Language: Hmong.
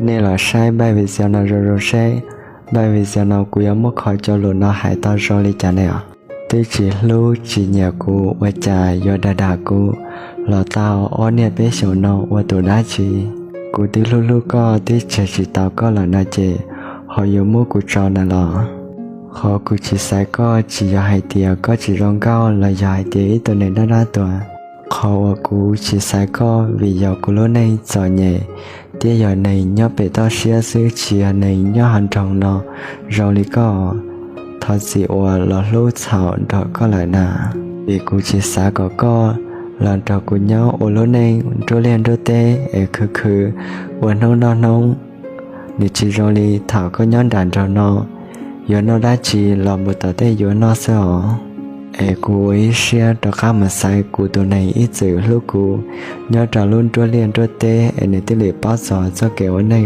Nej los saib npaj video no zoo zoo seb, npaj video no kuv yuav muab qhov cov lus no hais tau zoo li cas ne os. Twb tsis hlub tsis nyiam kuv ua cas yuav dag dag kuv los tau ob niaj peb xyoos no ua tus dab tsi? Kuv twb hlub hlub koj twb tseg tsis tau koj lawm no ces ho yuav muab kuv tso na los? Qhov kuv tsis xaiv koj tsis yog hais tias koj tsis zoo nkauj los yog hais tias ib tug neeg dab dab tuag. Qhov uas kuv tsis xaiv koj vim yog kuv lub neej txom nyem thiab yog neeg nyob pem toj siab xwb tsis yog neeg nyob hav nroog no zoo li koj. Thov txim uas los hlub txhaum nrog koj lawm na, vim kuv tsis xav kom koj los nrog kuv nyob ua lub neej nruab liaj nruab teb es khwv khwv ua hnub noj hnub. Nws tsis zoo li thaum koj nyob nram nroog no, yuav noj dab tsi los mus tom tej yuav noj xwb os. Es kuv ua ib siab rov qab mus xaiv kuv tus neeg ib txwm hlub kuv nyob rau lub nruab liaj nruab teb es nws thiaj li paub txog txoj kev ua neej.